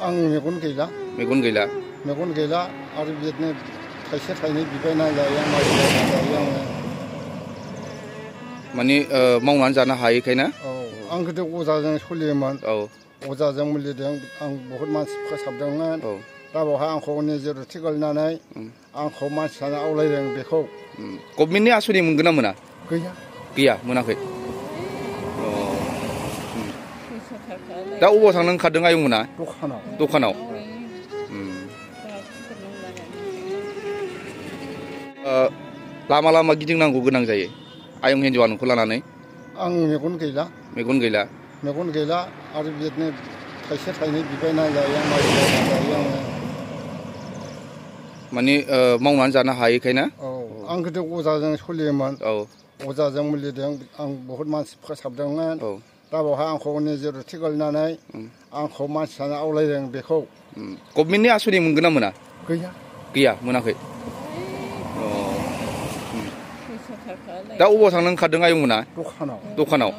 आं मेगन गैला मेगन गैला आरो बिदिनो थाइसे थाइनै बिबायना जायो आं माइ जायो आङो माने मावनानै जानो हायैखाय ना औ आं गोदो अजाजों सोलियोमोन औ अजाजों मुलिजों आं बहुत मानसि फोसाबदोंमोन औ दा बावहाय आंखौ नोजोरथि गोलैनानै आंखौ मानसियानो आवलायदों बेखौ गभर्नमेन्टनि आसनि मोनगोन ना मोना गैया मोनाखै दा अबाव थांनो ओंखारदों आयंमोना दखानाव लामा लामा गिदिंनांगौ गोनां जायो आयं हिन्जावा नोंखौ लानानै आं मेगन गैला आरो बिदिनो थाइसे थाइनै बिबायना जायो आं माइ जायो आङो माने मावनानै जानो हायैखाय ना औ आं गोदो अजाजों सोलियोमोन औ अजाजों मुलिजों आं बहुत मानसि फोसाबदोंमोन औ दा बावहाय आंखौ नोजोरथि गोलैनानै आंखौ मानसियानो आवलायदों बेखौ गभर्नमेन्टनि आसनि मोनगोन ना मोना गैया मोनाखै दा अबाव थांनो ओंखारदों आयंमोना दखानाव